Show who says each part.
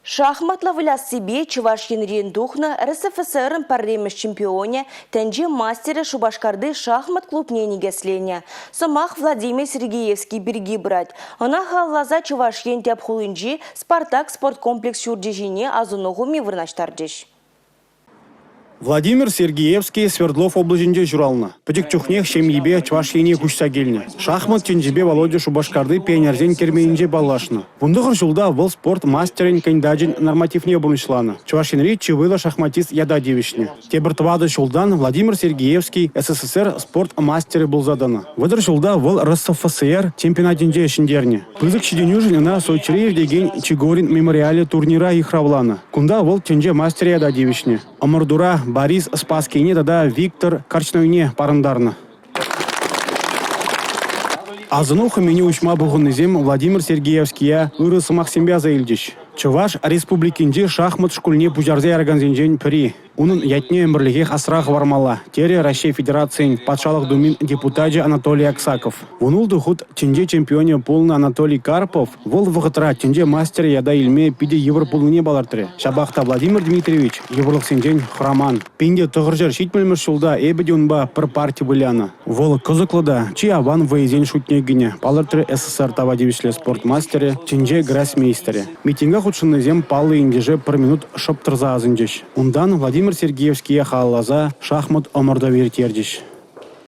Speaker 1: Шахматла выляссипе Чӑваш Енрен тухнӑ РСФСРӑн пӗрремӗш чемпионӗ, тӗнче мастерӗ Шупашкарти шахмат клубне никӗсленӗ. Сӑмах Владимир Сергеевский пирки пырать. Ӑна халалласа Чӑваш Ен тӗп хулинчи «Спартак» спорткомплекс ҫурчӗ ҫине асӑну хӑми вырнаҫтарчӗҫ.
Speaker 2: Владимир Сергеевский Свердлов облаҫӗнче ҫуралнӑ. Пӗчӗк чухнех ҫемйипе Чӑваш Ене куҫса килнӗ. Шахмат тӗнчипе Володя Шупашкарти пионерсен керменӗнче паллашнӑ. 19 ҫулта вӑл спорт мастерӗн кандидачӗн нормативне пурнӑҫланӑ. Чӑваш Енри чи вӑйлӑ шахматист ята тивӗҫнӗ. Тепӗр тӑватӑ ҫултан Владимир Сергеевский СССР спорт мастерӗ пулса тӑнӑ. 30 ҫулта вӑл РСФСР чемпионатӗнче ҫӗнтернӗ. Пысӑк ҫитӗнӳшӗн ӑна Сочире иртекен Чигорин мемориалӗ турнира йыхравланӑ. Кунта вӑл тӗнче мастерӗ ята тивӗҫнӗ. Ӑмӑртура Борис Спасскине тата Виктор Корчнойне парӑнтарнӑ. Асӑну хӑмине уҫма пухӑннисем Владимир Сергеевские ырӑ сӑмахсемпе аса илчӗҫ. Чӑваш Республикинчи шахмат шкулне пуҫарса яракансенчен пӗри. Унӑн ятне ӗмӗрлӗхех асра хӑвармалла, терӗ Раҫҫей Федерацийӗн Патшалӑх Думин депутачӗ Анатолий Аксаков. 16 хут тӗнче чемпионӗ пулнӑ Анатолий Карпов вӑл вӑхӑтра тӗнче мастерӗ ята илме питӗ йывӑр пулнине палӑртрӗ. Ҫапах та Владимир Дмитриевич йывӑрлӑхсенчен хӑраман. 1970-мӗш ҫулта эпӗ те унпа пӗр парти вылянӑ. Вӑл кӑсӑклӑ та чи аван вӑйӑсен шутне кӗнӗ, палӑртрӗ СССР тава тивӗҫлӗ спорт мастерӗ, тӗнче гроссмейстерӗ. Митинга хутшӑннисем паллӑ ентеше пӗр минут шӑп тӑрса асӑнчӗҫ. Унтан Владимир Сергеевские халалласа шахмат ӑмӑртӑвӗ ирттерчӗҫ.